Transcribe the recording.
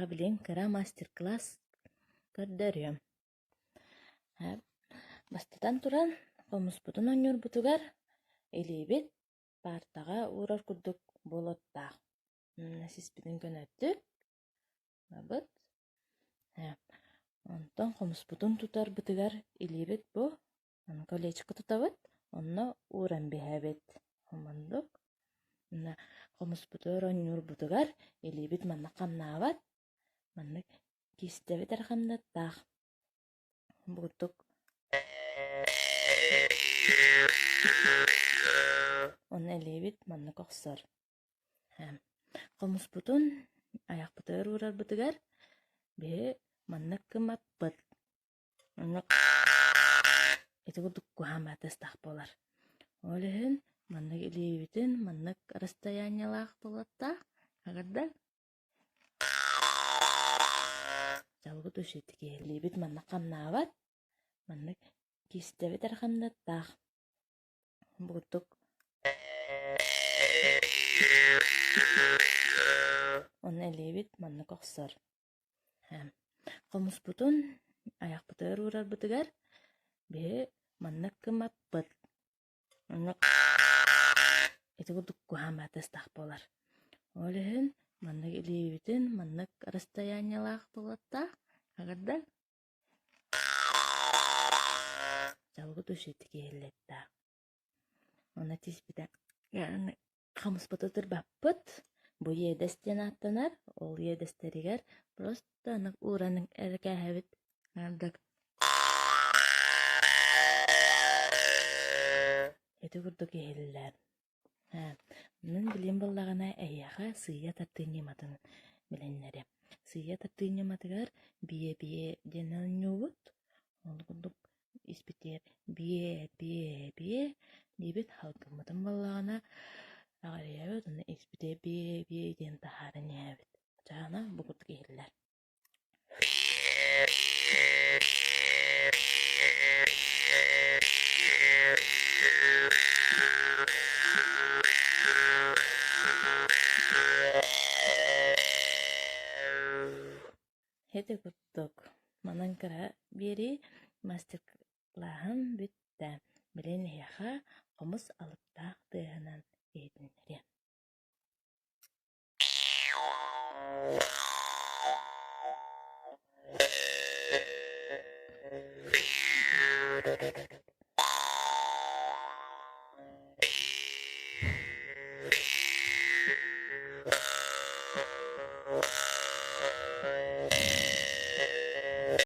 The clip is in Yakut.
эһиэхэ билигин кыра мастер-класс көрдөрүөм. Бастатан туран, хомуспутун оонньуурбутугар илиибит паартаҕа уурар курдук буолуохтаах. Сиспитин көнөттүк ылабыт. Онтон хомуспутун тутарбытыгар илиибит бу колечко тутабыт, онно ууран биһэбит. Оннук. Хомуспутугар оонньуурбутугар илиибит манна хамнаабат, маннык киистэбит эрэ хамнаттаах. Бу курдук Онно илиибит маннык охсор. Хомуспутун айахпытыгар уурарбытыгар биһи маннык гыммаппыт. Оннук ити курдук куһаҕан баатыстаах буолар. Ол иһин маннык илиибитин маннык расстояниелаах буолуохтаах. Агарда Дьалгы тушитики илиибит маннык хамнаабат, маннык киистэбит эрэ хамнаттаах. Бу курдук Онно илиибит маннык охсор. Хомуспутун айахпытыгар уурарбытыгар биһи маннык гыммаппыт. Оннук ити курдук куһаҕан баатыстаах буолар. Ол иһин маннык илиибитин маннык расстояниелаах буолуохтаах. Агарда дьалгы тушитики иһиллиэхтээх. Онно тииспитэ Хамыспыты ытырбаппыт, бу иэдэс диэн ааттанар, ол иэдэстэригэр просто аны ууран эрэ кээһэбит аҥардак Ити курдук иһиллэр. Мин билим буоллаҕына эһиэхэ сыыйа тардыы ньыматын билиннэриэм. Сыыйа тардыы ньыматыгар биэ-биэ диэн оонньуубут. Ол курдук испитигэр биэ-биэ-биэ диибит, халгыммытын буоллаҕына аҕырыйабыт уонна испитигэр биэ-биэ диэн таһааран иһэбит. Чаана бу курдук иһиллэр. Ити курдук, манан кыра биэрии мастер-клаһым бүттэ. Билигин эһиэхэ хомус алыптаах тыаһынан иһитиннэриэм.